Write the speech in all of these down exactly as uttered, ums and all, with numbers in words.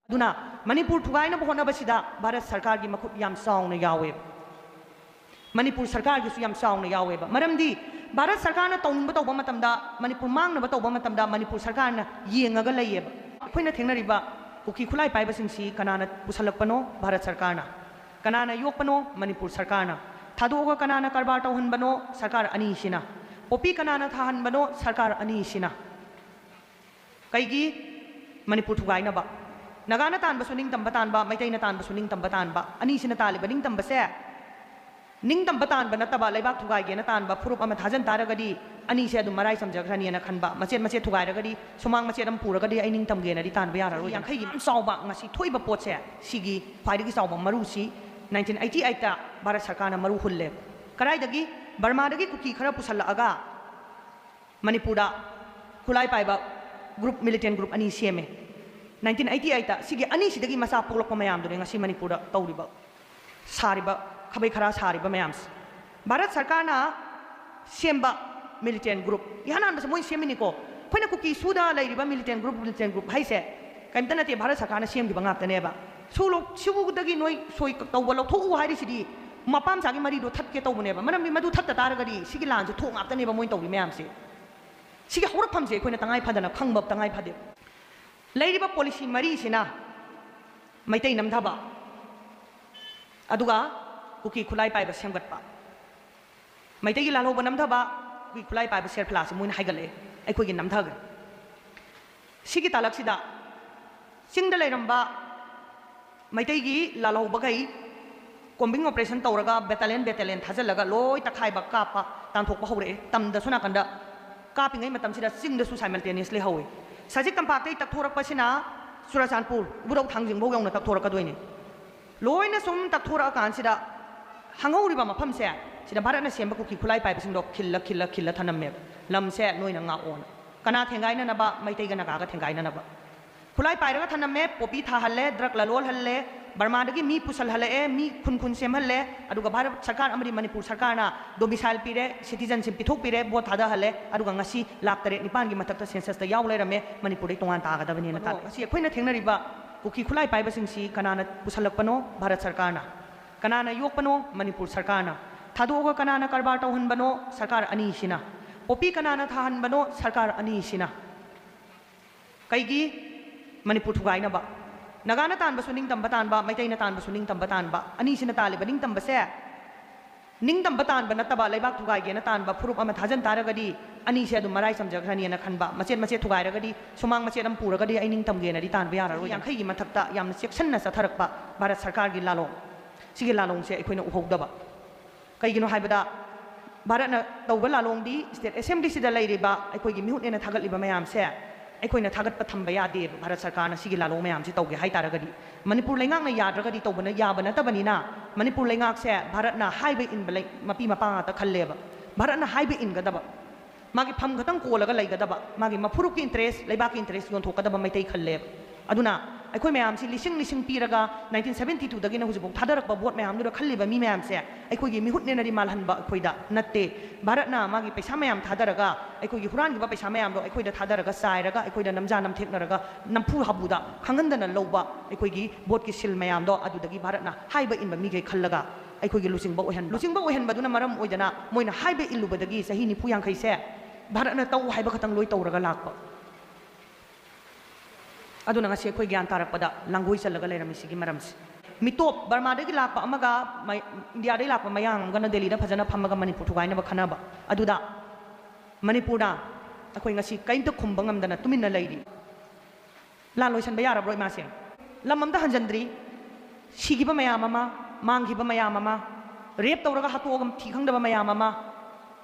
ꯑꯗꯨꯅ ꯃꯅꯤꯄꯨꯔ ꯊꯨꯒꯥꯏꯅꯕ ꯍꯣꯠꯅꯕꯁꯤꯗ ꯚꯥꯔꯠ ꯁꯔꯀꯥꯔꯒꯤ ꯃꯈꯨꯠ ꯌꯥꯝ ꯆꯥꯎꯅ ꯌꯥꯎꯋꯦꯕ꯫ ꯃꯅꯤꯄꯨꯔ ꯁꯔꯀꯥꯔꯒꯤꯁꯨ ꯌꯥꯝ ꯆꯥꯎꯅ ꯌꯥꯎꯋꯦꯕ꯫ ꯃꯔꯝꯗꯤ ꯚꯥꯔꯠ ꯁꯔꯀꯥꯔꯅ ꯇꯧꯅꯤꯡꯕ ꯇꯧꯕ ꯃꯇꯝꯗ, ꯃꯅꯤꯄꯨꯔ ꯃꯥꯡꯅꯕ ꯇꯧꯕ ꯃꯇꯝꯗ ꯃꯅꯤꯄꯨꯔ ꯁꯔꯀꯥꯔꯅ ꯌꯦꯡꯉꯒ ꯂꯩꯌꯦꯕ꯫ ꯑꯩꯈꯣꯏꯅ ꯊꯦꯡꯅꯔꯤꯕ ꯀꯨꯀꯤ ꯈꯨꯠꯂꯥꯏ ꯄꯥꯏꯕꯁꯤꯡꯁꯤ ꯀꯅꯥꯅ ꯄꯨꯁꯜꯂꯛꯄꯅꯣ? ꯚꯥꯔꯠ ꯁꯔꯀꯥꯔꯅ꯫ ꯀꯅꯥꯅ ꯌꯣꯛꯄꯅꯣ? ꯃꯅꯤꯄꯨꯔ ꯁꯔꯀꯥꯔꯅ꯫ ꯊꯥꯗꯣꯛꯑꯒ ꯀꯅꯥꯅ ꯀꯔꯕꯥꯔ ꯇꯧꯍꯟꯕꯅꯣ? ꯁꯔꯀꯥꯔ ꯑꯅꯤꯁꯤꯅ꯫ ꯄꯣꯄꯤ ꯀꯅꯥꯅ ꯊꯥꯍꯟꯕꯅꯣ? ꯁꯔꯀꯥꯔ ꯑꯅꯤꯁꯤꯅ꯫ ꯀꯩꯒꯤ? ꯃꯅꯤꯄꯨꯔ ꯊꯨꯒꯥꯏꯅꯕ꯫ ꯅꯥꯒꯥꯅ ꯇꯥꯟꯕꯁꯨ ꯅꯤꯡꯇꯝꯕ ꯇꯥꯟꯕ, ꯃꯩꯇꯩꯅ ꯇꯥꯟꯕꯁꯨ ꯅꯤꯡꯇꯝꯕ ꯇꯥꯟꯕ꯫ ꯑꯅꯤꯁꯤꯅ ꯇꯥꯜꯂꯤꯕ ꯅꯤꯡꯇꯝꯕꯁꯦ ꯅꯤꯡꯇꯝꯕ ꯇꯥꯟꯕ ꯅꯠꯇꯕ, ꯂꯩꯕꯥꯛ ꯊꯨꯒꯥꯏꯒꯦꯅ ꯇꯥꯟꯕ ꯐꯨꯔꯨꯞ ꯑꯃ ꯊꯥꯖꯟ ꯇꯥꯔꯒꯗꯤ ꯑꯅꯤꯁꯦ ꯑꯗꯨꯝ ꯃꯔꯥꯏ ꯆꯝꯖꯈ꯭ꯔꯅꯤꯅ ꯈꯟꯕ꯫ ꯃꯆꯦꯠ ꯃꯆꯦꯠ ꯊꯨꯒꯥꯏꯔꯒꯗꯤ, ꯁꯨꯃꯥꯡ ꯃꯆꯦꯠ ꯑꯃ ꯄꯨꯔꯒꯗꯤ ꯑꯩ ꯅꯤꯡꯇꯝꯒꯦꯅꯗꯤ ꯇꯥꯟꯕ ꯌꯥꯔꯔꯣꯏ꯫ ꯌꯥꯡꯈꯩꯒꯤ ꯌꯥꯝ ꯆꯥꯎꯕ ꯉꯁꯤ ꯊꯣꯛꯏꯕ ꯄꯣꯠꯁꯦ, ꯁꯤꯒꯤ ꯈ꯭ꯋꯥꯏꯗꯒꯤ ꯆꯥꯎꯕ ꯃꯔꯨꯁꯤ ꯅꯥꯏꯟꯇꯤꯟ ꯑꯩꯠꯇꯤ ꯑꯩꯠꯇ ꯚꯥꯔꯠ ꯁꯔꯀꯥꯔꯅ ꯃꯔꯨ ꯍꯨꯜꯂꯦ꯫ ꯀꯗꯥꯏꯗꯒꯤ? ꯕꯔꯃꯥꯗꯒꯤ ꯀꯨꯀꯤ ꯈꯔ ꯄꯨꯁꯜꯂꯛꯑꯒ ꯃꯅꯤꯄꯨꯔꯗ ꯈꯨꯠꯂꯥꯏ ꯄꯥꯏꯕ ꯒ꯭ꯔꯨꯞ, ꯃꯤꯂꯤꯇꯦꯟ ꯒ꯭ꯔꯨꯞ ꯑꯅꯤ ꯁꯦꯝꯃꯦ꯫ ꯅꯥꯏꯟꯇꯤꯟ ꯑꯩꯠꯇꯤ ꯑꯩꯠꯇ꯫ ꯁꯤꯒꯤ ꯑꯅꯤꯁꯤꯗꯒꯤ ꯃꯆꯥ ꯄꯣꯛꯂꯛꯄ ꯃꯌꯥꯝꯗꯨꯅꯦ ꯉꯁꯤ ꯃꯅꯤꯄꯨꯔꯗ ꯇꯧꯔꯤꯕ, ꯁꯥꯔꯤꯕ, ꯈꯥꯕꯩ ꯈꯔꯥ ꯁꯥꯔꯤꯕ ꯃꯌꯥꯝꯁꯦ꯫ ꯚꯥꯔꯠ ꯁꯔꯀꯥꯔꯅ ꯁꯦꯝꯕ ꯃꯤꯂꯤꯇꯦꯟ ꯒ꯭ꯔꯨꯞ, ꯏꯍꯥꯟ ꯍꯥꯟꯕꯁꯦ ꯃꯣꯏ ꯁꯦꯝꯃꯤꯅꯤꯀꯣ꯫ ꯑꯩꯈꯣꯏꯅ ꯀꯨꯀꯤ ꯁꯨꯗ ꯂꯩꯔꯤꯕ ꯃꯤꯂꯤꯇꯦꯟ ꯒ꯭ꯔꯨꯞ, ꯃꯤꯂꯤꯇꯦꯟ ꯒ꯭ꯔꯨꯞ ꯍꯥꯏꯁꯦ ꯀꯔꯤꯝꯇ ꯅꯠꯇꯦ, ꯚꯥꯔꯠ ꯁꯔꯀꯥꯔꯅ ꯁꯦꯝꯈꯤꯕ ꯉꯥꯛꯇꯅꯦꯕ꯫ ꯁꯨ ꯂꯧ-, ꯁꯨꯗꯒꯤ ꯅꯣꯏ ꯁꯣꯏ ꯇꯧꯕ ꯂꯧꯊꯣꯛꯎ ꯍꯥꯏꯔꯤꯁꯤꯗꯤ ꯃꯄꯥ ꯃꯆꯥꯒꯤ ꯃꯔꯤꯗꯣ ꯊꯠꯀꯦ ꯇꯧꯕꯅꯦꯕ꯫ ꯃꯔꯝꯗꯤ ꯃꯗꯨ ꯊꯠꯇ ꯇꯥꯔꯒꯗꯤ ꯁꯤꯒꯤ ꯂꯥꯟꯁꯦ ꯊꯣꯛ ꯉꯥꯛꯇꯅꯦꯕ ꯃꯣꯏꯅ ꯇꯧꯔꯤ ꯃꯌꯥꯝꯁꯦ꯫ ꯁꯤꯒꯤ ꯍꯧꯔꯛꯐꯝꯁꯦ ꯑꯩꯈꯣꯏꯅ ꯇꯉꯥꯏ ꯐꯗꯅ ꯈꯪꯕ ꯇꯉꯥꯏ ꯐꯗꯦ꯫ ꯂꯩꯔꯤꯕ ꯄꯣꯂꯤꯁꯤ ꯃꯔꯤꯁꯤꯅ ꯃꯩꯇꯩ ꯅꯝꯊꯕ, ꯑꯗꯨꯒ ꯀꯨꯀꯤ ꯈꯨꯠꯂꯥꯏ ꯄꯥꯏꯕ ꯁꯦꯝꯒꯠꯄ꯫ ꯃꯩꯇꯩꯒꯤ ꯂꯥꯜꯍꯧꯕ ꯅꯝꯊꯕ, ꯀꯨꯀꯤ ꯈꯨꯠꯂꯥꯏ ꯄꯥꯏꯕ ꯁꯦꯔꯐꯂꯥꯁꯤ ꯃꯣꯏꯅ ꯍꯥꯏꯒꯠꯂꯛꯑꯦ, ꯑꯩꯈꯣꯏꯒꯤ ꯅꯝꯊꯈ꯭ꯔꯦ꯫ ꯁꯤꯒꯤ ꯇꯥꯂꯛꯁꯤꯗ ꯆꯤꯡꯗ ꯂꯩꯔꯝꯕ ꯃꯩꯇꯩꯒꯤ ꯂꯥꯜꯍꯧꯕꯈꯩ combing operation ꯇꯧꯔꯒ battalion battalion ꯊꯥꯖꯤꯜꯂꯒ ꯂꯣꯏ ꯇꯛꯈꯥꯏꯕ, ꯀꯥꯞꯄ, ꯇꯥꯟꯊꯣꯛꯄ ꯍꯧꯔꯛꯑꯦ꯫ ꯇꯝꯗꯁꯨ ꯅꯥꯀꯟꯗ ꯀꯥꯞꯄꯤꯉꯩ ꯃꯇꯝꯁꯤꯗ ꯆꯤꯡꯗꯁꯨ simultaneously ꯍꯧꯏ꯫ ꯁꯖꯤꯛ ꯇꯝꯄꯥꯛꯇꯒꯤ ꯇꯛꯊꯣꯔꯛꯄꯁꯤꯅ ꯆꯨꯔꯆꯥꯟꯄꯨꯔ, ꯏꯕꯨꯙꯧ ꯊꯥꯡꯖꯤꯡꯐꯧ ꯌꯧꯅ ꯇꯛꯊꯣꯔꯛꯀꯗꯣꯏꯅꯤ꯫ ꯂꯣꯏꯅ ꯁꯨꯝ ꯇꯛꯊꯣꯔꯛꯑꯀꯥꯟꯁꯤꯗ ꯍꯪꯍꯧꯔꯤꯕ ꯃꯐꯝꯁꯦ, ꯁꯤꯗ ꯚꯥꯔꯠꯅ ꯁꯦꯝꯕ ꯀꯨꯀꯤ ꯈꯨꯠꯂꯥꯏ ꯄꯥꯏꯕꯁꯤꯡꯗꯣ ꯈꯤꯜꯂ, ꯈꯤꯜꯂ, ꯈꯤꯜꯂ ꯊꯅꯝꯃꯦꯕ꯫ ꯂꯝꯁꯦ ꯅꯣꯏꯅ ꯉꯥꯛꯑꯣꯅ꯫ ꯀꯅꯥ ꯊꯦꯡꯒꯥꯏꯅꯅꯕ? ꯃꯩꯇꯩꯒ ꯅꯥꯒꯥꯒ ꯊꯦꯡꯒꯥꯏꯅꯅꯕ꯫ ꯈꯨꯠꯂꯥꯏ ꯄꯥꯏꯔꯒ ꯊꯅꯝꯃꯦ, ꯄꯣꯄꯤ ꯊꯥꯍꯜꯂꯦ, drug ꯂꯂꯣꯜꯍꯜꯂꯦ, ꯕꯔꯃꯥꯗꯒꯤ ꯃꯤ ꯄꯨꯁꯜꯍꯜꯂꯛꯑꯦ, ꯃꯤ ꯈꯨꯟ ꯈꯨꯟ ꯁꯦꯝꯍꯜꯂꯦ, ꯑꯗꯨꯒ ꯚꯥꯔꯠ ꯁꯔꯀꯥꯔ ꯑꯃꯗꯤ ꯃꯅꯤꯄꯨꯔ ꯁꯔꯀꯥꯔꯅ domicile ꯄꯤꯔꯦ, citizenship ꯄꯤꯊꯣꯛꯄꯤꯔꯦ, vote ꯊꯥꯗꯍꯜꯂꯦ, ꯑꯗꯨꯒ ꯉꯁꯤ ꯂꯥꯈ ꯇꯔꯦꯠ ꯅꯤꯄꯥꯟꯒꯤ ꯃꯊꯛꯇ censusꯇ ꯌꯥꯎ ꯂꯩꯔꯝꯃꯦ, ꯃꯅꯤꯄꯨꯔꯗꯩ ꯇꯣꯉꯥꯟ ꯇꯥꯒꯗꯕꯅꯦꯅ ꯑꯗꯣ ꯇꯥꯛꯑꯦ꯫ ꯉꯁꯤ ꯑꯩꯈꯣꯏꯅ ꯊꯦꯡꯅꯔꯤꯕ ꯀꯨꯀꯤ ꯈꯨꯠꯂꯥꯏ ꯄꯥꯏꯕꯁꯤꯡꯁꯤ ꯀꯅꯥꯅ ꯄꯨꯁꯜꯂꯛꯄꯅꯣ? ꯚꯥꯔꯠ ꯁꯔꯀꯥꯔꯅ꯫ ꯀꯅꯥꯅ ꯌꯣꯛꯄꯅꯣ? ꯃꯅꯤꯄꯨꯔ ꯁꯔꯀꯥꯔꯅ꯫ ꯊꯥꯗꯣꯛꯑꯒ ꯀꯅꯥꯅ ꯀꯔꯕꯥꯔ ꯇꯧꯍꯟꯕꯅꯣ? ꯁꯔꯀꯥꯔ ꯑꯅꯤꯁꯤꯅ꯫ ꯄꯣꯄꯤ ꯀꯅꯥꯅ ꯊꯥꯍꯟꯕꯅꯣ? ꯁꯔꯀꯥꯔ ꯑꯅꯤꯁꯤꯅ꯫ ꯀꯩꯒꯤ? ꯃꯅꯤꯄꯨꯔ ꯊꯨꯒꯥꯏꯅꯕ꯫ ꯅꯥꯒꯥꯅ ꯇꯥꯟꯕꯁꯨ ꯅꯤꯡꯇꯝꯕ ꯇꯥꯟꯕ, ꯃꯩꯇꯩꯅ ꯇꯥꯟꯕꯁꯨ ꯅꯤꯡꯇꯝꯕ ꯇꯥꯟꯕ꯫ ꯑꯅꯤꯁꯤꯅ ꯇꯥꯜꯂꯤꯕ ꯅꯤꯡꯇꯝꯕꯁꯦ, ꯅꯤꯡꯇꯝꯕ ꯇꯥꯟꯕ ꯅꯠꯇꯕ, ꯂꯩꯕꯥꯛ ꯊꯨꯒꯥꯏꯒꯦꯅ ꯇꯥꯟꯕ ꯐꯨꯔꯨꯞ ꯑꯃ ꯊꯥꯖꯟ ꯇꯥꯔꯒꯗꯤ, ꯑꯅꯤꯁꯦ ꯑꯗꯨꯝ ꯃꯔꯥꯏ ꯆꯝꯖꯈ꯭ꯔꯅꯤꯅ ꯈꯟꯕ꯫ ꯃꯆꯦꯠ ꯃꯆꯦꯠ ꯊꯨꯒꯥꯏꯔꯒꯗꯤ, ꯁꯨꯃꯥꯡ ꯃꯆꯦꯠ ꯑꯃ ꯄꯨꯔꯒꯗꯤ ꯑꯩ ꯅꯤꯡꯇꯝꯒꯦꯅꯗꯤ ꯇꯥꯟꯕ ꯌꯥꯔꯔꯣꯏ꯫ ꯌꯥꯡꯈꯩꯒꯤ ꯃꯊꯛꯇ ꯌꯥꯝꯅ ꯆꯦꯛꯁꯤꯟꯅ ꯆꯠꯊꯔꯛꯄ ꯚꯥꯔꯠ ꯁꯔꯀꯥꯔꯒꯤ ꯂꯥꯂꯣꯡ, ꯁꯤꯒꯤ ꯂꯥꯂꯣꯡꯁꯦ ꯑꯩꯈꯣꯏꯅ ꯎꯍꯧꯗꯕ꯫ ꯀꯩꯒꯤꯅꯣ ꯍꯥꯏꯕꯗ, ꯚꯥꯔꯠꯅ ꯇꯧꯕ ꯂꯥꯂꯣꯡꯗꯤ ꯁ꯭ꯇꯦꯠ ꯑꯦꯁꯦꯝꯕ꯭ꯂꯤꯁꯤꯗ ꯂꯩꯔꯤꯕ ꯑꯩꯈꯣꯏꯒꯤ ꯃꯤꯍꯨꯠꯅꯦꯅ ꯊꯥꯒꯠꯂꯤꯕ ꯃꯌꯥꯝꯁꯦ ꯑꯩꯈꯣꯏꯅ ꯊꯥꯒꯠꯄ ꯊꯝꯕ ꯌꯥꯗꯦꯕ꯫ ꯚꯥꯔꯠ ꯁꯔꯀꯥꯔꯅ ꯁꯤꯒꯤ ꯂꯥꯂꯣꯡ ꯃꯌꯥꯝꯁꯤ ꯇꯧꯒꯦ ꯍꯥꯏ ꯇꯥꯔꯒꯗꯤ, ꯃꯅꯤꯄꯨꯔ ꯂꯩꯉꯥꯛꯅ ꯌꯥꯗ꯭ꯔꯒꯗꯤ ꯇꯧꯕꯅ ꯌꯥꯕ ꯅꯠꯇꯕꯅꯤꯅ, ꯃꯅꯤꯄꯨꯔ ꯂꯩꯉꯥꯛꯁꯦ ꯚꯥꯔꯠꯅ ꯍꯥꯏꯕ ꯏꯟꯕ ꯂꯩ-, ꯃꯄꯤ ꯃꯄꯥ ꯉꯥꯛꯇ ꯈꯜꯂꯦꯕ꯫ ꯚꯥꯔꯠꯅ ꯍꯥꯏꯕ ꯏꯟꯒꯗꯕ, ꯃꯥꯒꯤ ꯐꯝ ꯈꯛꯇꯪ ꯀꯣꯜꯂꯒ ꯂꯩꯒꯗꯕ, ꯃꯥꯒꯤ ꯃꯐꯨꯔꯨꯞꯀꯤ ꯏꯟꯇꯔꯦꯁ, ꯂꯩꯕꯥꯛꯀꯤ ꯏꯟꯇꯔꯦꯁ ꯌꯣꯟꯊꯣꯛꯀꯗꯕ ꯃꯩꯇꯩ ꯈꯜꯂꯦꯕ꯫ ꯑꯗꯨꯅ ꯑꯩꯈꯣꯏ ꯃꯌꯥꯝꯁꯤ ꯂꯤꯁꯤꯡ ꯂꯤꯁꯤꯡ ꯄꯤꯔꯒ ꯅꯥꯏꯟꯇꯤꯟ ꯁꯚꯦꯟꯇꯤ ꯇꯨꯗꯒꯤꯅ ꯍꯧꯖꯤꯛꯐꯥꯎ ꯊꯥꯗꯔꯛꯄ ꯚꯣꯠ ꯃꯌꯥꯝꯗꯨꯗ ꯈꯜꯂꯤꯕ ꯃꯤ ꯃꯌꯥꯝꯁꯦ ꯑꯩꯈꯣꯏꯒꯤ ꯃꯤꯍꯨꯠꯅꯦꯅꯗꯤ ꯃꯥꯜꯍꯟꯕ ꯑꯩꯈꯣꯏꯗ ꯅꯠꯇꯦ꯫ ꯚꯥꯔꯠꯅ ꯃꯥꯒꯤ ꯄꯩꯁꯥ ꯃꯌꯥꯝ ꯊꯥꯗꯔꯒ, ꯑꯩꯈꯣꯏꯒꯤ ꯍꯨꯔꯥꯟꯈꯤꯕ ꯄꯩꯁꯥ ꯃꯌꯥꯝꯗꯣ ꯑꯩꯈꯣꯏꯗ ꯊꯥꯗꯔꯒ, ꯆꯥꯏꯔꯒ, ꯑꯩꯈꯣꯏꯗ ꯅꯝꯖꯥ ꯅꯝꯊꯦꯛꯅꯔꯒ, ꯅꯝꯐꯨ ꯍꯥꯕꯨꯗ ꯈꯪꯍꯟꯗꯅ ꯂꯧꯕ ꯑꯩꯈꯣꯏꯒꯤ ꯚꯣꯠꯀꯤ ꯁꯤꯜ ꯃꯌꯥꯝꯗꯣ ꯑꯗꯨꯗꯒꯤ ꯚꯥꯔꯠꯅ ꯍꯥꯏꯕ ꯏꯟꯕ ꯃꯤꯈꯩ ꯈꯜꯂꯒ ꯑꯩꯈꯣꯏꯒꯤ ꯂꯨꯆꯤꯡꯕ ꯑꯣꯏꯍꯟꯕ꯫ ꯂꯨꯆꯤꯡꯕ ꯑꯣꯏꯍꯟꯕꯗꯨꯅ ꯃꯔꯝ ꯑꯣꯏꯗꯅ ꯃꯣꯏꯅ ꯍꯥꯏꯕ ꯏꯜꯂꯨꯕꯗꯒꯤ ꯆꯍꯤ ꯅꯤꯐꯨ ꯌꯥꯡꯈꯩꯁꯦ ꯚꯥꯔꯠꯅ ꯇꯧ ꯍꯥꯏꯕ ꯈꯛꯇꯪ ꯂꯣꯏ ꯇꯧꯔꯒ ꯂꯥꯛꯄ꯫ ꯑꯗꯨꯅ ꯉꯁꯤ ꯑꯩꯈꯣꯏ ꯒ꯭ꯌꯥꯟ ꯇꯥꯔꯛꯄꯗ ꯂꯥꯡꯒꯣꯏ ꯆꯜꯂꯒ ꯂꯩꯔꯝꯃꯤ ꯁꯤꯒꯤ ꯃꯔꯝꯁꯦ꯫ ꯃꯤꯇꯣꯞ ꯕꯔꯃꯥꯗꯒꯤ ꯂꯥꯛꯄ ꯑꯃꯒ ꯃꯩ-, ꯏꯟꯗꯤꯌꯥꯗꯒꯤ ꯂꯥꯛꯄ ꯃꯌꯥꯡ ꯑꯃꯒꯅ ꯗꯦꯜꯂꯤꯗ ꯐꯖꯅ ꯐꯝꯃꯒ ꯃꯅꯤꯄꯨꯔ ꯊꯨꯒꯥꯏꯅꯕ ꯈꯟꯅꯕ꯫ ꯑꯗꯨꯗ ꯃꯅꯤꯄꯨꯔꯅ ꯑꯩꯈꯣꯏ ꯉꯁꯤ ꯀꯔꯤꯝꯇ ꯈꯨꯝꯕ ꯉꯝꯗꯅ ꯇꯨꯃꯤꯟꯅ ꯂꯩꯔꯤ꯫ ꯂꯥꯟ ꯂꯣꯏꯁꯟꯕ ꯌꯥꯔꯕ꯭ꯔꯣ ꯏꯃꯥꯁꯦ? ꯂꯝ ꯑꯝꯇ ꯍꯟꯖꯟꯗ꯭ꯔꯤ꯫ ꯁꯤꯈꯤꯕ ꯃꯌꯥꯝ ꯑꯃ, ꯃꯥꯡꯈꯤꯕ ꯃꯌꯥꯝ ꯑꯃ, ꯔꯦꯞ ꯇꯧꯔꯒ ꯍꯥꯠꯇꯣꯛꯑꯒ ꯊꯤ ꯈꯪꯗꯕ ꯃꯌꯥꯝ ꯑꯃ꯫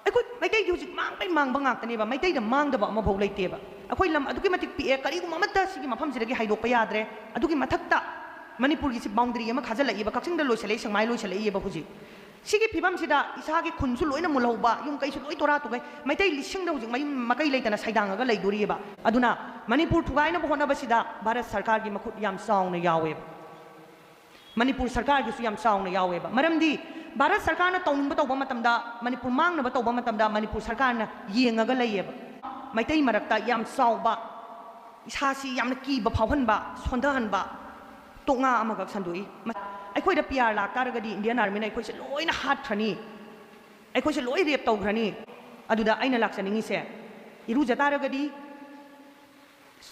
ꯑꯩꯈꯣꯏ ꯃꯩꯇꯩꯗꯤ ꯍꯧꯖꯤꯛ ꯃꯥꯡꯕꯩ ꯃꯥꯡꯕ ꯉꯥꯛꯇꯅꯦꯕ, ꯃꯩꯇꯩꯗ ꯃꯥꯡꯗꯕ ꯑꯃꯐꯥꯎ ꯂꯩꯇꯦꯕ꯫ ꯑꯩꯈꯣꯏ ꯂꯝ ꯑꯗꯨꯛꯀꯤ ꯃꯇꯤꯛ ꯄꯤꯛꯑꯦ, ꯀꯔꯤꯒꯨꯝꯕ ꯑꯃꯠꯇ ꯁꯤꯒꯤ ꯃꯐꯝꯁꯤꯗꯒꯤ ꯍꯥꯏꯗꯣꯛꯄ ꯌꯥꯗ꯭ꯔꯦ꯫ ꯑꯗꯨꯒꯤ ꯃꯊꯛꯇ ꯃꯅꯤꯄꯨꯔꯒꯤꯁꯤ ꯕꯥꯎꯟꯗꯔꯤ ꯑꯃ ꯈꯥꯖꯤꯜꯂꯛꯏꯕ, ꯀꯛꯆꯤꯡꯗ ꯂꯣꯏꯁꯤꯜꯂꯛꯏ, ꯁꯦꯛꯃꯥꯏ ꯂꯣꯏꯁꯤꯜꯂꯛꯏꯕ ꯍꯧꯖꯤꯛ꯫ ꯁꯤꯒꯤ ꯐꯤꯕꯝꯁꯤꯗ ꯏꯁꯥꯒꯤ ꯈꯨꯟꯁꯨ ꯂꯣꯏꯅ ꯃꯨꯜꯍꯧꯕ, ꯌꯨꯝ ꯀꯩꯁꯨ ꯂꯣꯏ ꯇꯣꯔꯥ ꯇꯨꯒꯩ, ꯃꯩꯇꯩ ꯂꯤꯁꯤꯡꯗ ꯍꯧꯖꯤꯛ ꯃꯌꯨꯝ ꯃꯀꯩ ꯂꯩꯇꯅ ꯁꯩꯗꯥꯡꯉꯒ ꯂꯩꯗꯣꯔꯤꯑꯕ꯫ ꯑꯗꯨꯅ ꯃꯅꯤꯄꯨꯔ ꯊꯨꯒꯥꯏꯅꯕ ꯍꯣꯠꯅꯕꯁꯤꯗ ꯚꯥꯔꯠ ꯁꯔꯀꯥꯔꯒꯤ ꯃꯈꯨꯠ ꯌꯥꯝ ꯆꯥꯎꯅ ꯌꯥꯎꯋꯦꯕ꯫ ꯃꯅꯤꯄꯨꯔ ꯁꯔꯀꯥꯔꯒꯤꯁꯨ ꯌꯥꯝ ꯆꯥꯎꯅ ꯌꯥꯎꯋꯦꯕ꯫ ꯃꯔꯝꯗꯤ ꯚꯥꯔꯠ ꯁꯔꯀꯥꯔꯅ ꯇꯧꯅꯤꯡꯕ ꯇꯧꯕ ꯃꯇꯝꯗ, ꯃꯅꯤꯄꯨꯔ ꯃꯥꯡꯅꯕ ꯇꯧꯕ ꯃꯇꯝꯗ ꯃꯅꯤꯄꯨꯔ ꯁꯔꯀꯥꯔꯅ ꯌꯦꯡꯉꯒ ꯂꯩꯌꯦꯕ꯫ ꯃꯩꯇꯩ ꯃꯔꯛꯇ ꯌꯥꯝ ꯆꯥꯎꯕ, ꯏꯁꯥꯁꯤ ꯌꯥꯝꯅ ꯀꯤꯕ ꯐꯥꯎꯍꯟꯕ, ꯁꯣꯟꯊꯍꯟꯕ, ꯇꯣꯛꯉꯥ ꯑꯃꯈꯛ ꯁꯟꯗꯣꯛꯏ꯫ ꯃ-, ꯑꯩꯈꯣꯏꯗ ꯄꯤ ꯑꯥꯔ ꯂꯥꯛꯇꯥꯔꯒꯗꯤ ꯏꯟꯗꯤꯌꯟ ꯑꯥꯔꯃꯤꯅ ꯑꯩꯈꯣꯏꯁꯦ ꯂꯣꯏꯅ ꯍꯥꯠꯈ꯭ꯔꯅꯤ, ꯑꯩꯈꯣꯏꯁꯦ ꯂꯣꯏ ꯔꯦꯞ ꯇꯧꯈ꯭ꯔꯅꯤ꯫ ꯑꯗꯨꯗ ꯑꯩꯅ ꯂꯥꯛꯆꯅꯤꯡꯉꯤꯁꯦ, ꯏꯔꯨꯖ ꯇꯥꯔꯒꯗꯤ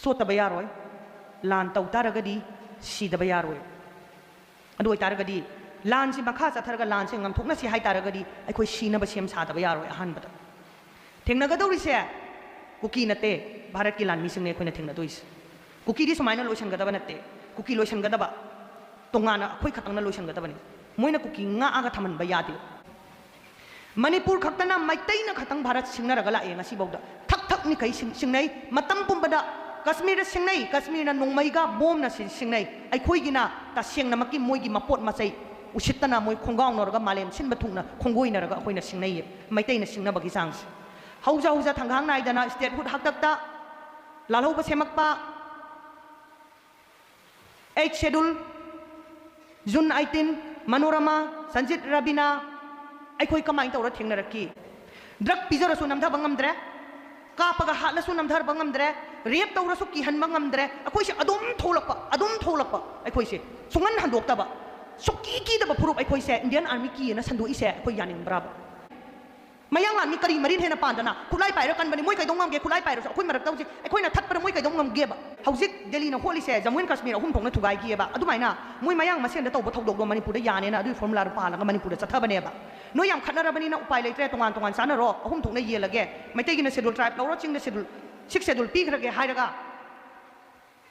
ꯆꯣꯠꯇꯕ ꯌꯥꯔꯣꯏ, ꯂꯥꯟ ꯇꯧ ꯇꯥꯔꯒꯗꯤ ꯁꯤꯗꯕ ꯌꯥꯔꯣꯏ꯫ ꯑꯗꯨ ꯑꯣꯏꯇꯥꯔꯒꯗꯤ ꯂꯥꯟꯁꯤ ꯃꯈꯥ ꯆꯠꯊꯔꯒ ꯂꯥꯟꯁꯦ ꯉꯝꯊꯣꯛꯅꯁꯤ ꯍꯥꯏ ꯇꯥꯔꯒꯗꯤ ꯑꯩꯈꯣꯏ ꯁꯤꯅꯕ ꯁꯦꯝ ꯁꯥꯗꯕ ꯌꯥꯔꯣꯏ꯫ ꯑꯍꯥꯟꯕꯗ ꯊꯦꯡꯅꯒꯗꯧꯔꯤꯁꯦ ꯀꯨꯀꯤ ꯅꯠꯇꯦ, ꯚꯥꯔꯠꯀꯤ ꯂꯥꯟꯃꯤꯁꯤꯡꯅꯦ ꯑꯩꯈꯣꯏꯅ ꯊꯦꯡꯅꯗꯣꯏꯁꯦ꯫ ꯀꯨꯀꯤꯗꯤ ꯁꯨꯃꯥꯏꯅ ꯂꯣꯏꯁꯤꯟꯒꯗꯕ ꯅꯠꯇꯦ꯫ ꯀꯨꯀꯤ ꯂꯣꯏꯁꯤꯟꯒꯗꯕ ꯇꯣꯉꯥꯟꯅ ꯑꯩꯈꯣꯏ ꯈꯛꯇꯪꯅ ꯂꯣꯏꯁꯤꯟꯒꯗꯕꯅꯤ꯫ ꯃꯣꯏꯅ ꯀꯨꯀꯤ ꯉꯥꯛꯑꯒ ꯊꯝꯍꯟꯕ ꯌꯥꯗꯦ꯫ ꯃꯅꯤꯄꯨꯔ ꯈꯛꯇꯅ, ꯃꯩꯇꯩꯅ ꯈꯛꯇꯪ ꯚꯥꯔꯠ ꯁꯤꯡꯅꯔꯒ ꯂꯥꯛꯑꯦ ꯉꯁꯤꯐꯥꯎꯗ꯫ ꯊꯛ ꯊꯛ ꯅꯤꯈꯩ ꯁꯤꯡ-, ꯁꯤꯡꯅꯩ꯫ ꯃꯇꯝ ꯄꯨꯝꯕꯗ ꯀꯥꯁꯃꯤꯔꯗ ꯁꯤꯡꯅꯩ, ꯀꯥꯁꯃꯤꯔꯅ ꯅꯣꯡꯃꯩꯒ ꯕꯣꯝꯅ ꯁꯤ-, ꯁꯤꯡꯅꯩ꯫ ꯑꯩꯈꯣꯏꯒꯤꯅ ꯇꯁꯦꯡꯅꯃꯛꯀꯤ ꯃꯣꯏꯒꯤ ꯃꯄꯣꯠ ꯃꯆꯩ ꯎꯁꯤꯠꯇꯅ ꯃꯣꯏ ꯈꯣꯡꯒꯥꯎꯅꯔꯒ ꯃꯥꯂꯦꯝ ꯁꯤꯟꯕ ꯊꯨꯡꯅ ꯈꯣꯡꯒꯣꯏꯅꯔꯒ ꯑꯩꯈꯣꯏꯅ ꯁꯤꯡꯅꯩꯌꯦ, ꯃꯩꯇꯩꯅ ꯁꯤꯡꯅꯕꯒꯤ ꯆꯥꯡꯁꯦ꯫ ꯍꯧꯖ ꯍꯧꯖ ꯊꯪꯒꯥꯡ ꯅꯥꯏꯗꯅ statehood ꯍꯥꯛꯇꯛꯇ ꯂꯥꯜꯍꯧꯕ ꯁꯦꯝꯃꯛꯄ, eighth schedule, June eighteen, Manorama, Sanjit Rabina, ꯑꯩꯈꯣꯏ ꯀꯃꯥꯏꯅ ꯇꯧꯔ ꯊꯦꯡꯅꯔꯛꯈꯤ? ꯗ꯭ꯔꯒ ꯄꯤꯖꯔꯁꯨ ꯅꯝꯊꯕ ꯉꯝꯗ꯭ꯔꯦ, ꯀꯥꯞꯄꯒ ꯍꯥꯠꯂꯁꯨ ꯅꯝꯊꯕ ꯉꯝꯗ꯭ꯔꯦ, ꯔꯦꯞ ꯇꯧꯔꯁꯨ ꯀꯤꯍꯟꯕ ꯉꯝꯗ꯭ꯔꯦ꯫ ꯑꯩꯈꯣꯏꯁꯦ ꯑꯗꯨꯝ ꯊꯣꯛꯂꯛꯄ, ꯑꯗꯨꯝ ꯊꯣꯛꯂꯛꯄ꯫ ꯑꯩꯈꯣꯏꯁꯦ ꯁꯨꯡꯍꯟ ꯍꯟꯗꯣꯛꯇꯕ, ꯁꯨꯛꯀꯤ ꯀꯤꯗꯕ ꯐꯨꯔꯨꯞ ꯑꯩꯈꯣꯏꯁꯦ ꯏꯟꯗꯤꯌꯟ ꯑꯥꯔꯃꯤ ꯀꯤꯌꯦꯅ ꯁꯟꯗꯣꯛꯏꯁꯦ ꯑꯩꯈꯣꯏ ꯌꯥꯅꯤꯡꯕ꯭ꯔꯥꯕ? ꯃꯌꯥꯡ ꯂꯥꯟꯃꯤ ꯀꯔꯤ ꯃꯔꯤꯟ ꯍꯦꯟꯅ ꯄꯥꯟꯗꯅ? ꯈꯨꯠꯂꯥꯏ ꯄꯥꯏꯔ ꯀꯟꯕꯅꯤ, ꯃꯣꯏ ꯀꯩꯗꯧ ꯉꯝꯒꯦ? ꯈꯨꯠꯂꯥꯏ ꯄꯥꯏꯔꯁꯨ ꯑꯩꯈꯣꯏ ꯃꯔꯛꯇ ꯍꯧꯖꯤꯛ ꯑꯩꯈꯣꯏꯅ ꯊꯠꯄꯗ ꯃꯣꯏ ꯀꯩꯗꯧ ꯉꯝꯒꯦꯕ? ꯍꯧꯖꯤꯛ ꯗꯦꯜꯂꯤꯅ ꯍꯣꯠꯂꯤꯁꯦ ꯖꯃꯨ ꯑꯦꯟ ꯀꯥꯁꯃꯤꯔ ꯑꯍꯨꯝ ꯊꯣꯛꯅ ꯊꯨꯒꯥꯏꯈꯤꯑꯕ꯫ ꯑꯗꯨꯃꯥꯏꯅ ꯃꯣꯏ ꯃꯌꯥꯡ ꯃꯁꯦꯟꯗ ꯇꯧꯕ ꯊꯧꯗꯣꯛꯇꯣ ꯃꯅꯤꯄꯨꯔꯗ ꯌꯥꯅꯦꯅ ꯑꯗꯨꯒꯤ ꯐꯣꯔꯃꯨꯂꯥꯗꯣ ꯄꯥꯜꯂꯒ ꯃꯅꯤꯄꯨꯔꯗ ꯆꯠꯊꯕꯅꯦꯕ꯫ ꯅꯣꯏ ꯌꯥꯝ ꯈꯠꯅꯔꯕꯅꯤꯅ ꯎꯄꯥꯏ ꯂꯩꯇ꯭ꯔꯦ, ꯇꯣꯉꯥꯟ ꯇꯣꯉꯥꯟ ꯆꯥꯅꯔꯣ, ꯑꯍꯨꯝ ꯊꯣꯛꯅ ꯌꯦꯜꯂꯒꯦ, ꯃꯩꯇꯩꯒꯤꯅ ꯁꯦꯗꯨꯜ ꯇ꯭ꯔꯥꯏꯕ ꯂꯧꯔꯣ, ꯆꯤꯡꯗ ꯁꯦꯗꯨꯜ, ꯁꯤꯛꯁ ꯁꯦꯗꯨꯜ ꯄꯤꯈ꯭ꯔꯒꯦ ꯍꯥꯏꯔꯒ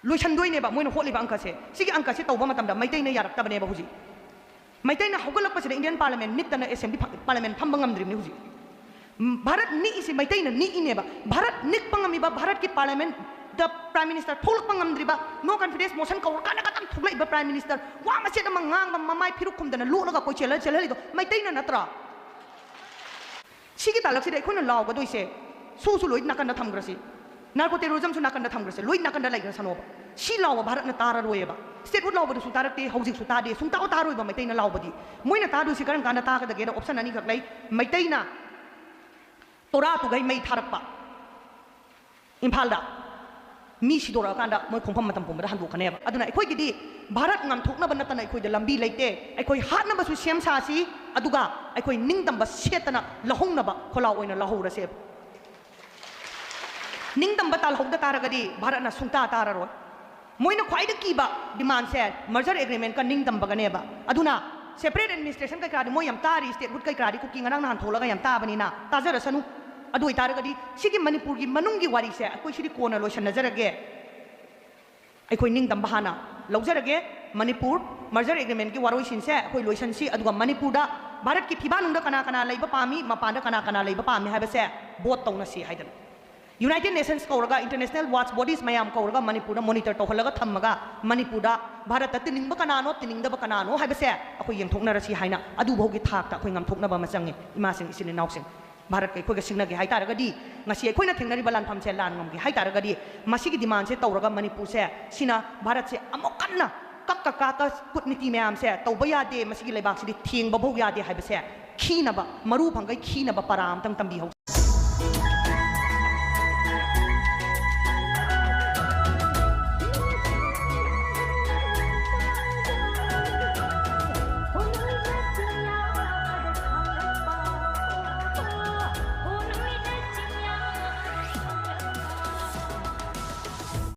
ꯂꯣꯏꯁꯟꯗꯣꯏꯅꯦꯕ ꯃꯣꯏꯅ ꯍꯣꯠꯂꯤꯕ ꯑꯪꯀꯁꯦ꯫ ꯁꯤꯒꯤ ꯑꯪꯀꯁꯦ ꯇꯧꯕ ꯃꯇꯝꯗ ꯃꯩꯇꯩꯅ ꯌꯥꯔꯛꯇꯕꯅꯦꯕ ꯍꯧꯖꯤꯛ꯫ ꯃꯩꯇꯩꯅ ꯍꯧꯒꯠꯂꯛꯄꯁꯤꯗ ꯏꯟꯗꯤꯌꯟ ꯄꯥꯔꯂꯤꯌꯥꯃꯦꯟ ꯅꯤꯛꯇꯅ, ꯑꯦꯁꯦꯝꯕ꯭ꯂꯤ ꯐ-, ꯄꯥꯔꯂꯤꯌꯥꯃꯦꯟ ꯐꯝꯕ ꯉꯝꯗ꯭ꯔꯤꯕꯅꯤ ꯍꯧꯖꯤꯛ꯫ ꯎꯝ, ꯚꯥꯔꯠ ꯅꯤꯛꯏꯁꯤ ꯃꯩꯇꯩꯅ ꯅꯤꯛꯏꯅꯦꯕ꯫ ꯚꯥꯔꯠ ꯅꯤꯛꯄ ꯉꯝꯃꯤꯕ, ꯚꯥꯔꯠꯀꯤ ꯄꯥꯔꯂꯤꯌꯥꯃꯦꯟꯗ ꯄ꯭ꯔꯥꯏꯝ ꯃꯤꯅꯤꯁꯇꯔ ꯊꯣꯛꯂꯛꯄ ꯉꯝꯗ꯭ꯔꯤꯕ, ꯅꯣ ꯀꯟꯐꯤꯗꯦꯟꯁ ꯃꯣꯁꯟ ꯀꯧꯔꯀꯥꯟꯗ ꯈꯛꯇꯪ ꯊꯣꯛꯂꯛꯏꯕ ꯄ꯭ꯔꯥꯏꯝ ꯃꯤꯅꯤꯁꯇꯔ ꯋꯥ ꯃꯆꯦꯠ ꯑꯃ ꯉꯥꯡꯕ, ꯃꯃꯥꯏ ꯐꯤꯔꯨꯛ ꯈꯨꯝꯗꯅ ꯂꯣꯠꯂꯒ ꯀꯣꯏꯆꯦꯜ ꯆꯦꯜꯍꯜꯂꯤꯗꯣ ꯃꯩꯇꯩꯅ ꯅꯠꯇ꯭ꯔꯣ? ꯁꯤꯒꯤ ꯇꯥꯂꯛꯁꯤꯗ ꯑꯩꯈꯣꯏꯅ ꯂꯥꯎꯒꯗꯣꯏꯁꯦ, ꯁꯨꯁꯨ ꯂꯣꯏ ꯅꯥꯀꯟꯗ ꯊꯝꯈ꯭ꯔꯁꯤ, ꯅꯥꯔꯀꯣ ꯇꯦꯔꯣꯔꯤꯖꯝꯁꯨ ꯅꯥꯀꯟꯗ ꯊꯝꯈ꯭ꯔꯁꯤ, ꯂꯣꯏ ꯅꯥꯀꯟꯗ ꯂꯩꯈ꯭ꯔꯁꯅꯣꯕ꯫ ꯁꯤ ꯂꯥꯎꯕ ꯚꯥꯔꯠꯅ ꯇꯥꯔꯔꯣꯏꯌꯦꯕ꯫ ꯁ꯭ꯇꯦꯠꯍꯨꯗ ꯂꯥꯎꯕꯗꯨꯁꯨ ꯇꯥꯔꯛꯇꯦ, ꯍꯧꯖꯤꯛꯁꯨ ꯇꯥꯗꯦ, ꯁꯨꯡꯇꯥ ꯇꯥꯔꯣꯏꯕ ꯃꯩꯇꯩꯅ ꯂꯥꯎꯕꯗꯤ꯫ ꯃꯣꯏꯅ ꯇꯥꯗꯣꯏꯁꯤ ꯀꯔꯝ ꯀꯥꯟꯗ ꯇꯥꯒꯗꯒꯦꯗ ꯑꯣꯞꯁꯟ ꯑꯅꯤꯈꯛ ꯂꯩ꯫ ꯃꯩꯇꯩꯅ ꯇꯣꯔꯥ ꯇꯨꯒꯩ ꯃꯩ ꯊꯥꯔꯛꯄ ꯏꯝꯐꯥꯜꯗ, ꯃꯤ ꯁꯤꯗꯣꯔꯛꯑꯀꯥꯟꯗ ꯃꯣꯏ ꯈꯣꯡꯐꯝ ꯃꯇꯝ ꯄꯨꯝꯕꯗ ꯍꯟꯗꯣꯛꯀꯅꯦꯕ꯫ ꯑꯗꯨꯅ ꯑꯩꯈꯣꯏꯒꯤꯗꯤ ꯚꯥꯔꯠ ꯉꯝꯊꯣꯛꯅꯕ ꯅꯠꯇꯅ ꯑꯩꯈꯣꯏꯗ ꯂꯝꯕꯤ ꯂꯩꯇꯦ꯫ ꯑꯩꯈꯣꯏ ꯍꯥꯠꯅꯕꯁꯨ ꯁꯦꯝ ꯁꯥꯁꯤ, ꯑꯗꯨꯒ ꯑꯩꯈꯣꯏ ꯅꯤꯡꯇꯝꯕ ꯁꯦꯠꯇꯅ ꯂꯧꯍꯧꯅꯕ ꯈꯣꯜꯂꯥꯎ ꯑꯣꯏꯅ ꯂꯧꯍꯧꯔꯁꯦꯕ꯫ ꯅꯤꯡꯇꯝꯕ ꯇꯥꯜꯍꯧꯗ ꯇꯥꯔꯒꯗꯤ ꯚꯥꯔꯠꯅ ꯁꯨꯡꯇꯥ ꯇꯥꯔꯔꯣꯏ꯫ ꯃꯣꯏꯅ ꯈ꯭ꯋꯥꯏꯗꯒꯤ ꯀꯤꯕ demandꯁꯦ merger agreementꯀ ꯅꯤꯡꯇꯝꯕꯒꯅꯦꯕ꯫ ꯑꯗꯨꯅ separate administration ꯀꯩꯀꯥꯗꯤ ꯃꯣꯏ ꯌꯥꯝ ꯇꯥꯔꯤ, statehood ꯀꯩꯀꯥꯗꯤ ꯀꯨꯀꯤ ꯉꯔꯥꯡ ꯅꯍꯥꯟ ꯊꯣꯛꯂꯒ ꯌꯥꯝ ꯇꯥꯕꯅꯤꯅ ꯇꯥꯖꯔꯁꯅꯨ꯫ ꯑꯗꯨ ꯑꯣꯏꯇꯥꯔꯒꯗꯤ ꯁꯤꯒꯤ ꯃꯅꯤꯄꯨꯔꯒꯤ ꯃꯅꯨꯡꯒꯤ ꯋꯥꯔꯤꯁꯦ ꯑꯩꯈꯣꯏ ꯁꯤꯗꯤ ꯀꯣꯟꯅ ꯂꯣꯏꯁꯟꯅꯖꯔꯒꯦ꯫ ꯑꯩꯈꯣꯏ ꯅꯤꯡꯇꯝꯕ ꯍꯥꯟꯅ ꯂꯧꯖꯔꯒꯦ꯫ ꯃꯅꯤꯄꯨꯔ merger agreementꯀꯤ ꯋꯥꯔꯣꯏꯁꯤꯟꯁꯦ ꯑꯩꯈꯣꯏ ꯂꯣꯏꯁꯟꯁꯤ, ꯑꯗꯨꯒ ꯃꯅꯤꯄꯨꯔꯗ ꯚꯥꯔꯠꯀꯤ ꯐꯤꯕꯥꯟꯅꯨꯡꯗ ꯀꯅꯥ ꯀꯅꯥ ꯂꯩꯕ ꯄꯥꯝꯃꯤ, ꯃꯄꯥꯟꯗ ꯀꯅꯥ ꯀꯅꯥ ꯂꯩꯕ ꯄꯥꯝꯃꯤ ꯍꯥꯏꯕꯁꯦ vote ꯇꯧꯅꯁꯤ ꯍꯥꯏꯗꯅ꯫ United Nations ꯀꯧꯔꯒ, international watch bodies ꯃꯌꯥꯝ ꯀꯧꯔꯒ ꯃꯅꯤꯄꯨꯔꯗ monitor ꯇꯧꯍꯜꯂꯒ ꯊꯝꯃꯒ ꯃꯅꯤꯄꯨꯔꯗ ꯚꯥꯔꯠꯇ ꯇꯤꯟꯅꯤꯡꯕ ꯀꯅꯥꯅꯣ, ꯇꯤꯟꯅꯤꯡꯗꯕ ꯀꯅꯥꯅꯣ ꯍꯥꯏꯕꯁꯦ ꯑꯩꯈꯣꯏ ꯌꯦꯡꯊꯣꯛꯅꯔꯁꯤ ꯍꯥꯏꯅ ꯑꯗꯨꯐꯥꯎꯒꯤ ꯊꯥꯛꯇ ꯑꯩꯈꯣꯏ ꯉꯝꯊꯣꯛꯅꯕ ꯑꯃ ꯆꯪꯉꯤ꯫ ꯏꯃꯥꯁꯤꯡ, ꯏꯆꯤꯟ ꯏꯅꯥꯎꯁꯤꯡ, ꯚꯥꯔꯠꯀ ꯑꯩꯈꯣꯏꯒ ꯁꯤꯡꯅꯒꯦ ꯍꯥꯏ ꯇꯥꯔꯒꯗꯤ, ꯉꯁꯤ ꯑꯩꯈꯣꯏꯅ ꯊꯦꯡꯅꯔꯤꯕ ꯂꯥꯟꯐꯝꯁꯦ ꯂꯥꯟ ꯉꯝꯒꯦ ꯍꯥꯏ ꯇꯥꯔꯒꯗꯤ, ꯃꯁꯤꯒꯤ demandꯁꯦ ꯇꯧꯔꯒ ꯃꯅꯤꯄꯨꯔꯁꯦ, ꯁꯤꯅ ꯚꯥꯔꯠꯁꯦ ꯑꯃꯨꯛ ꯀꯟꯅ ꯀꯛꯀ ꯀꯥꯛꯀ ꯀꯨꯠꯅꯤꯇꯤ ꯃꯌꯥꯝꯁꯦ ꯇꯧꯕ ꯌꯥꯗꯦ, ꯃꯁꯤꯒꯤ ꯂꯩꯕꯥꯛꯁꯤꯗꯤ ꯊꯦꯡꯕ ꯐꯧ ꯌꯥꯗꯦ ꯍꯥꯏꯕꯁꯦ ꯈꯤꯅꯕ, ꯃꯔꯨ ꯐꯪꯒꯩ ꯈꯤꯅꯕ ꯄꯔꯥ ꯑꯝꯇꯪ ꯇꯝꯕꯤꯍꯧꯁꯤ꯫